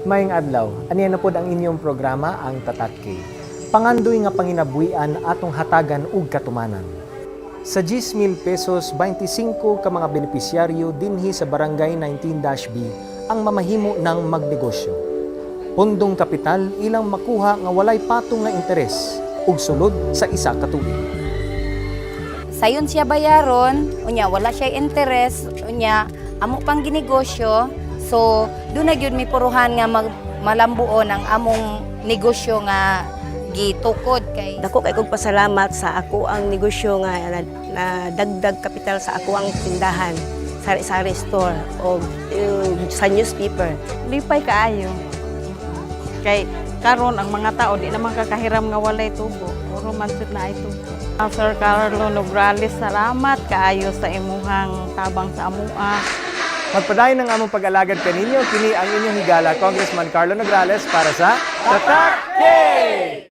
Maayong adlaw, aniya na pod ang inyong programa, ang Tatak K. Pangandoy nga panginabuhian atong hatagan og katumanan. Sa 10,000 pesos, 25 ka mga benepisyaryo dinhi sa Barangay 19-B ang mamahimo ng magnegosyo. Pundong kapital ilang makuha nga walay patong nga interes ug sulod sa isa ka tuig. Sayon siya bayaron, unya wala siya interest, unya amo pang ginegosyo. So doon na gyud mi puruhan nga malambuon ang among negosyo nga gitukod kay Dako kay kog pasalamat sa ako ang negosyo nga na dagdag kapital sa ako ang tindahan, sari-sari store o sa newspaper. Lipay kaayo. Kay karon ang mga tao di naman kakahiram nga walay tubo. Puro man jud na ay tubo. Sir Carlo Nograles, salamat kaayo sa imuhang tabang sa amua. Magpadayon ang among pag-alagad kaninyo, kini ang inyong higala, Congressman Carlo Nograles, para sa Tatak K!